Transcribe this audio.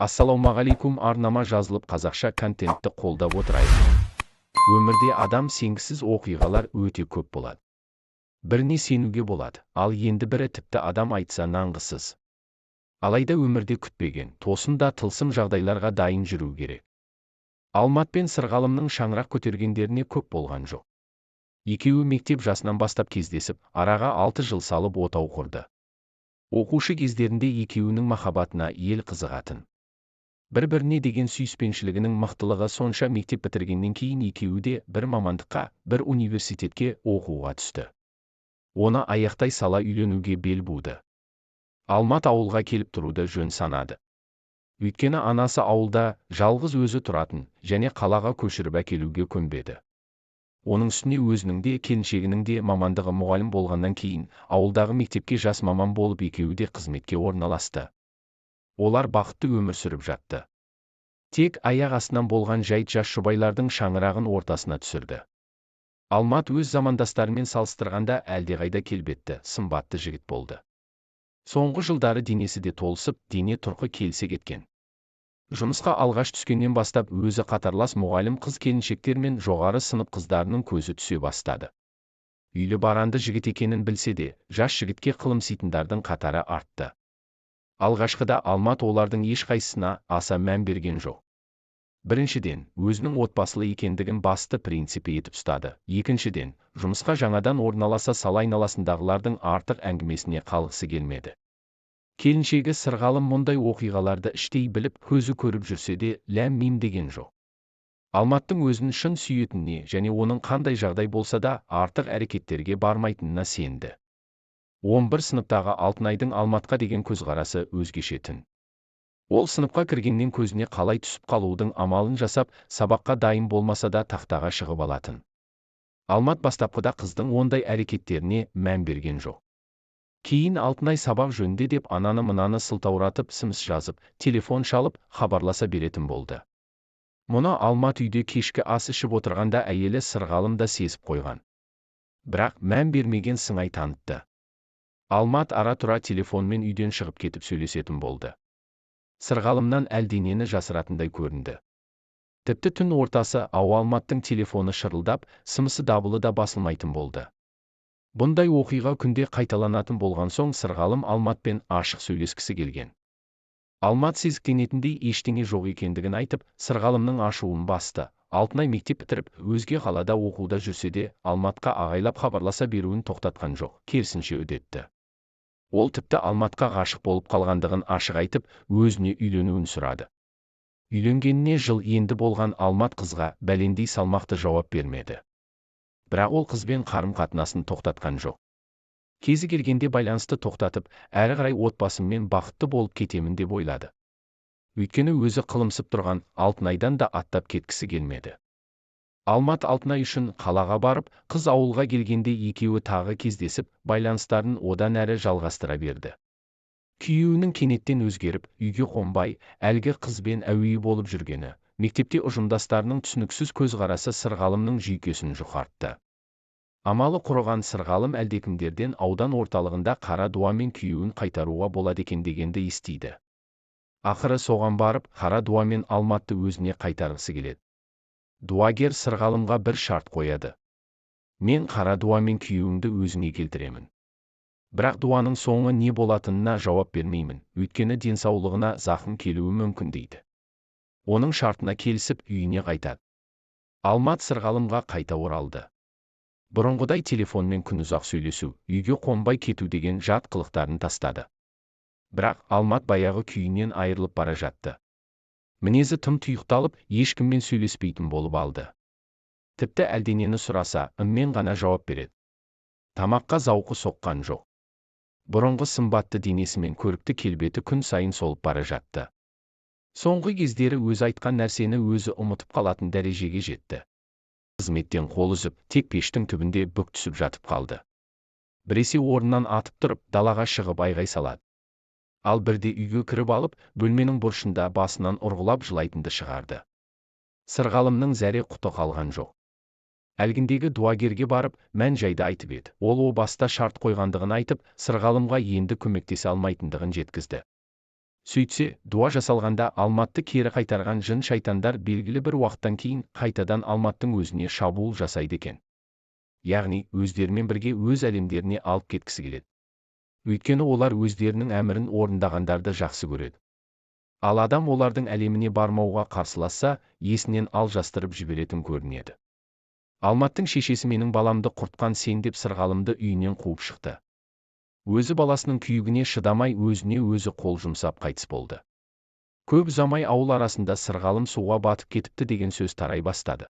Ассалаумағалейкум! Арнама жазылып, қазақша контентті қолдап отырайық. Өмірде адам сенгісіз оқиғалар өте көп болады. Біріне сенуге болады, ал енді бірі тіпті адам айтса, нанғысыз. Алайда өмірде күтпеген, тосын да тылсым жағдайларға дайын жүру керек. Алмат пен Сырғалымның шаңырақ көтергендеріне көп болған жоқ. Екеуі мектеп жасынан бастап кездесіп, араға 6 жыл салып отау құрды. Оқушы кездерінде екеуінің махаббатына ел қызығатын. Бір-біріне деген сүйіспеншілігінің мықтылығы сонша, мектеп бітіргеннен кейін екеуі де бір мамандыққа, бір университетке оқуға түсті. Оны аяқтай сала үйленуге бел буды. Алмат ауылға келіп тұруды жөн санады. Өйткені анасы ауылда жалғыз өзі тұратын және қалаға көшіріп әкелуге көнбеді. Оның үстіне өзінің де, келіншегінің де мамандығы мұғалім болғаннан кейін, ауылдағы мектепке жас маман болып екеуі де қызметке орналасты. Олар бақытты өмір сүріп жатты. Тек аяқ астынан болған жайт жас жұбайлардың шаңырағын ортасына түсірді. Алмат өз замандастарымен салыстырғанда әлдеқайда келбетті, сымбатты жігіт болды. Соңғы жылдары денесі де толысып, дене тұрқы келісе кеткен. Жұмысқа алғаш түскеннен бастап өзі қатарлас мұғалім қыз келіншектер мен жоғары сынып қыздарының көзі түсе бастады. Үйлі баранды жігіт екенін білсе де, жас жігітке қылымситындардың қатары артты. Алғашқыда Алмат олардың ешқайсысына аса мән берген жоқ. Біріншіден, өзінің отбасылы екендігін басты принципі етіп ұстады. Екіншіден, жұмысқа жаңадан орналаса сала айналасындағылардың артық әңгімесіне қалғысы келмеді. Келіншегі Сырғалым мұндай оқиғаларды іштей біліп, көзі көріп жүрсе де, ләм мим деген жоқ. Алматтың өзін шын сүйетініне және оның қандай жағдай болса да артық әрекеттерге бармайтынына сенді. 11 сыныптағы Алтынайдың Алматқа деген көзқарасы өзгеше-тін. Ол сыныпқа кіргеннен көзіне қалай түсіп қалудың амалын жасап, сабаққа дайын болмаса да, тақтаға шығып алатын. Алмат бастапқыда қыздың ондай әрекеттеріне мән берген жоқ. Кейін Алтынай сабақ жөнінде деп ананы мынаны сылтауратып смс жазып, телефон шалып, хабарласа беретін болды. Мұны Алмат үйде кешкі ас ішіп отырғанда әйелі Сырғалым да сезіп қойған. Бірақ мән бермеген сыңай танытты. Алмат ара-тұра телефонмен үйден шығып кетіп сөйлесетін болды. Сырғалымнан әлденені жасыратындай көрінді. Тіпті түн ортасы ау Алматтың телефоны шырылдап, смс дабылы да басылмайтын болды. Бұндай оқиға күнде қайталанатын болған соң, Сырғалым Алматпен ашық сөйлескісі келген. Алмат сезіктенетіндей ештеңе жоқ екендігін айтып, Сырғалымның ашуын басты. Алтынай мектеп бітіріп, өзге қалада оқуда жүрсе де, Алматқа ағайлап хабарласа беруін тоқтатқан жоқ, керісінше үдетті. Ол тіпті Алматқа ғашық болып қалғандығын ашық айтып, өзіне үйленуін сұрады. Үйленгеніне жыл енді болған Алмат қызға бәлендей салмақты жауап бермеді. Бірақ ол қызбен қарым-қатынасын тоқтатқан жоқ. Кезі келгенде байланысты тоқтатып, әрі қарай отбасыммен бақытты болып кетемін деп ойлады. Өйткені өзі қылымсып тұрған Алтынайдан да аттап кеткісі келмеді. Алмат Алтынай үшін қалаға барып, қыз ауылға келгенде екеуі тағы кездесіп, байланыстарын одан әрі жалғастыра берді. Күйеуінің кенеттен өзгеріп, үйге қонбай, әлгі қызбен әуейі болып жүргені, мектепте ұжымдастарының түсініксіз көзқарасы Сырғалымның жүйкесін жұқартты. Амалы құрыған Сырғалым әлдекімдерден аудан орталығында қара дуамен күйеуін қайтаруға болады екен дегенді естиді. Ақыры соған барып, қара дуамен Алматты өзіне қайтарғысы келеді. Дуагер Сырғалымға бір шарт қояды. «Мен қара дуамен күйеуіңді өзіңе келтіремін. Бірақ дуаның соңы не болатынына жауап бермеймін, өйткені денсаулығына зақым келуі мүмкін», – дейді. Оның шартына келісіп, үйіне қайтады. Алмат Сырғалымға қайта оралды. Бұрынғыдай телефонмен күнұзақ сөйлесу, үйге қонбай кету деген жат қылықтарын тастады. Бірақ Алмат баяғы күйінен айырылып бара жатты. Мінезі тым тұйықталып, ешкіммен сөйлеспейтін болып алды. Тіпті әлденені сұраса, ыммен ғана жауап береді. Тамаққа зауқы соққан жоқ. Бұрынғы сымбатты денесі мен көрікті келбеті күн сайын солып бара жатты. Соңғы кездері өзі айтқан нәрсені өзі ұмытып қалатын дәрежеге жетті. Қызметтен қол үзіп, тек пештің түбінде бүк түсіп жатып қалды. Біресе орнынан атып тұрып, далаға шығып айғай салады. Ал бірде үйге кіріп алып, бөлменің бұрышында басынан ұрғылап жылайтынды шығарды. Сырғалымның зәре құты қалған жоқ. Әлгіндегі дуагерге барып, мән жайды айтып еді. Ол о баста шарт қойғандығын айтып, Сырғалымға енді көмектесе алмайтындығын жеткізді. Сөйтсе, дуа жасалғанда Алматты кері қайтарған жын-шайтандар белгілі бір уақыттан кейін қайтадан Алматтың өзіне шабуыл жасайды екен. Яғни, өздерімен бірге өз әлемдеріне алып кеткісі келеді. Өйткені олар өздерінің әмірін орындағандарды жақсы көреді. Ал адам олардың әлеміне бармауға қарсыласса, есінен алжастырып жіберетін көрінеді. Алматтың шешесі менің баламды құртқан сен деп Сырғалымды үйінен қуып шықты. Өзі баласының күйігіне шыдамай өзіне өзі қол жұмсап қайтыс болды. Көп ұзамай ауыл арасында Сырғалым суға батып кетіпті деген сөз тарай бастады.